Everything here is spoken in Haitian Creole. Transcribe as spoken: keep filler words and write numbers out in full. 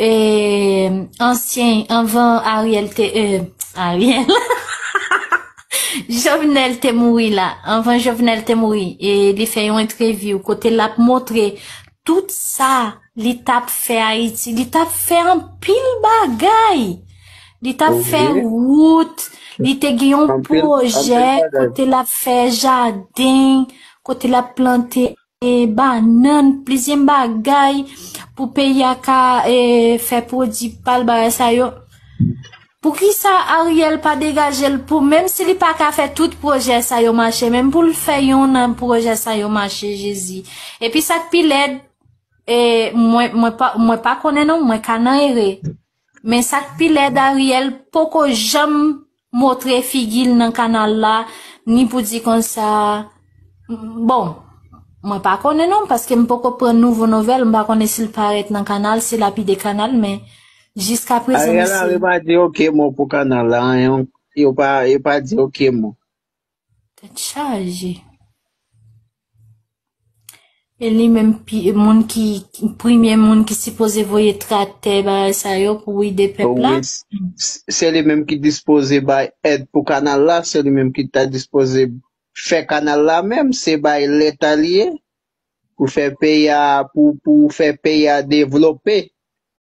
e, ansyen, anvan Ariel te, e, Ariel. Jovenel te mouri la. Anvan Jovenel te mouri, e li fè yon entèvyou kote l ap montre tout sa li t ap fè Ayiti. Li t ap fè anpil bagay. Li t ap fè wout. Li te gen yon pwojè kote l ap fè jaden, kote l ap plante e, bannann, plizyè bagay pou peyi a ka e, fè pwodui pa l, bagay sa yo. Poukisa Ariel pa degaje l pou, menm si li pa ka fè tout pwojè sa yo mache, menm pou l fè yon nan pwojè sa yo mache, Jezi. Epi sa k pi lèd, e, mwen, mwen pa, mwen pa konnen non, mwen ka nan erè. Men sa k pi lèd, Ariel poko janm montre figi l nan kanal la, ni pou di konsa, bon, mwen pa konnen non, paske m poko pran nouvo nouvèl, m pa konnen si l parèt nan kanal, si l ap ede kanal, men jiska prezan, Ariel mesye. Henry pa di oke mo pou kanal la, anyen, yo pa, yo pa di oke mo. Tèt chaje. E li menm pi, moun ki, premye moun ki sipoze voye traktè bagay sa yo pou ede pèp la. Wi, s- s- se li menm ki dispoze bay èd pou kanal la, se li menm ki ta dispoze fè kanal la menm, se bay leta li ye pou fè peyi a, pou, pou fè peyi a devlope.